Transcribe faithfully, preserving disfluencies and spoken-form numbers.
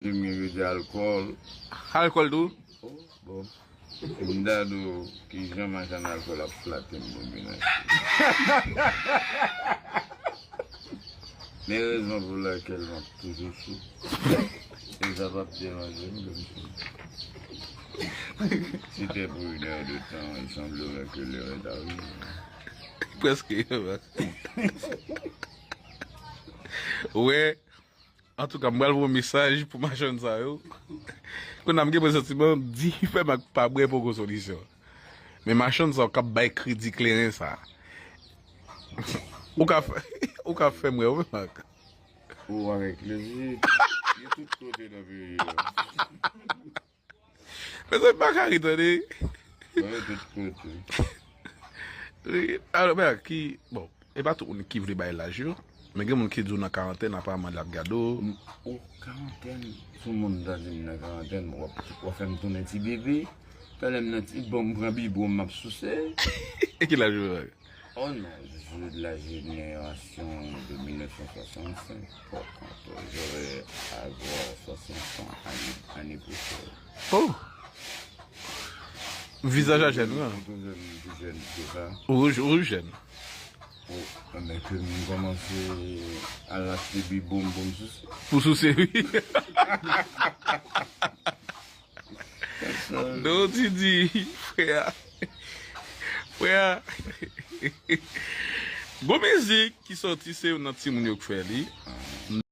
Li menm yo di alkòl. Alkòl tou? Oh, bon. M ta di w kijan machann alkòl ap flate m pou m vin achte. Men rezon pou lakèl m ap toujou sou. E sa p ap deranje m kòmsi. Si te pou une heure de temps, il semblerait que l'heure est arrivée. Prèske. Wè. Antouka, m pral voye mesaj pou machann sa yo. Kounye a m gen presantiman, dife m ak pa bwè poko solisyon. Men machann sa yo k ap bay kredi kleren sa. Ou ka fè, ou ka fè m wè, ou menm ak. Ou avèk plezi. Yo tout kote nan peyi a. Mezanmi, pa ka ri, tande. Mwen tout kote. Wi, alò, men ki, bon, e pa tout moun ki vle bay laj yo. Men gen moun ki di w nan karantèn, aparamman, l ap gade w. M- O karantèn, sou moun ta di m nan karantèn, w ap, w ap fè m tounen ti bebe. Talè m nan ti, bon, m pran bibwon, m ap souse. E ki laj ou ye? Oh non, je suis de la génération de mille neuf cent soixante-cinq. Par contre, je vais avoir soixante ans année, année prochaine. Oh! Vizaj a jèn, wi. Ou tou jèn, ou tou jèn, se sa? Ou, ou jèn. Oh, men ke m kòmanse al achte bibwon pou m souse. Pou souse, wi. Non, Didi, frè. Frè. Gon mizik ki sòti, se youn nan timoun yo k fè li.